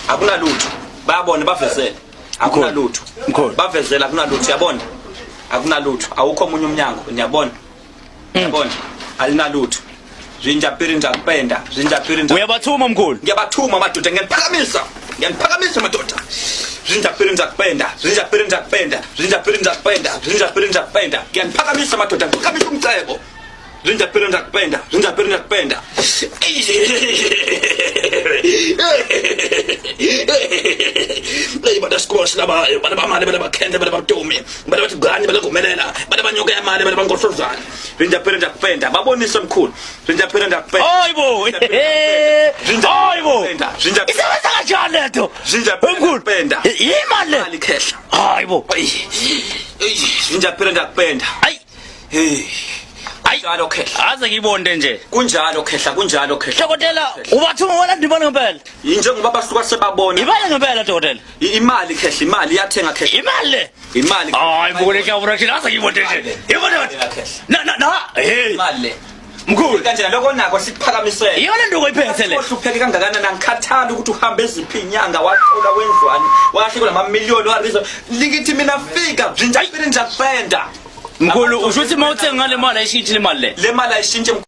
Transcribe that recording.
Akunalutho. Bayabona bavezele. Akunalutho. Mkhulu. Bavezele akunalutho yabona. Akunalutho. Awukho omunye umnyango niyabona. Yabona. Alinalutho. Zvinjapiri njakupenda. Zvinjapiri nja. Uyabathuma mkhulu. Ngiyabathuma madoda ngiyaniphakamisa. Ngiyaniphakamisa madoda. Zvinjapiri njakupenda. Zvinjapiri njakupenda. Zvinjapiri njakupenda. Zvinjapiri njakupenda. Ngiyaniphakamisa madoda. Ngiphakamisa umcebo. Zvinjapiri njakupenda. Zvinjapiri njakupenda. Leyi bada sikosi laba bana bamali bana bakhende bana batomi bana bathi gani bana gumelela bana banyoka yamali bana bankohlozana. Zvinjapiri njakupenda. Babonise mkhulu. Zvinjapiri njakupenda. Hayibo. Hayibo. Zvinjapiri Isebenza kanjani lento? Zvinjapiri Mkhulu. njakupenda. Imali le. Imali khehla. Hayibo. Zvinjapiri njakupenda. Ayi. Hey. Ayi. Kunjalo khehla. Aze ngibonde nje. Kunjalo khehla, kunjalo khehla. Dokotela, ubathuma wena ndibona ngempela. Njengoba basuka sebabona Imali ngempela dokotela. Imali khehla, imali iyathenga khehla. Imali le. Imali. Hayi buke le camera aze ngibonde nje. Ibona. Na na na. Hey. Imali le. Mkhulu. Kanjena lokho nako sikuphakamisele. Iyona nto oyiphethe le. Ohlupheke kangakanani angikhathali ukuthi uhambe eziphi inyanga wathola wenzwani wahle kulamamiliyoni warizo lingithi mina fika bzinja njakupenda. Mkhulu usho ukuthi mawuthenga ngale mali ayishintshi le mali le. Le mali ayishintshe.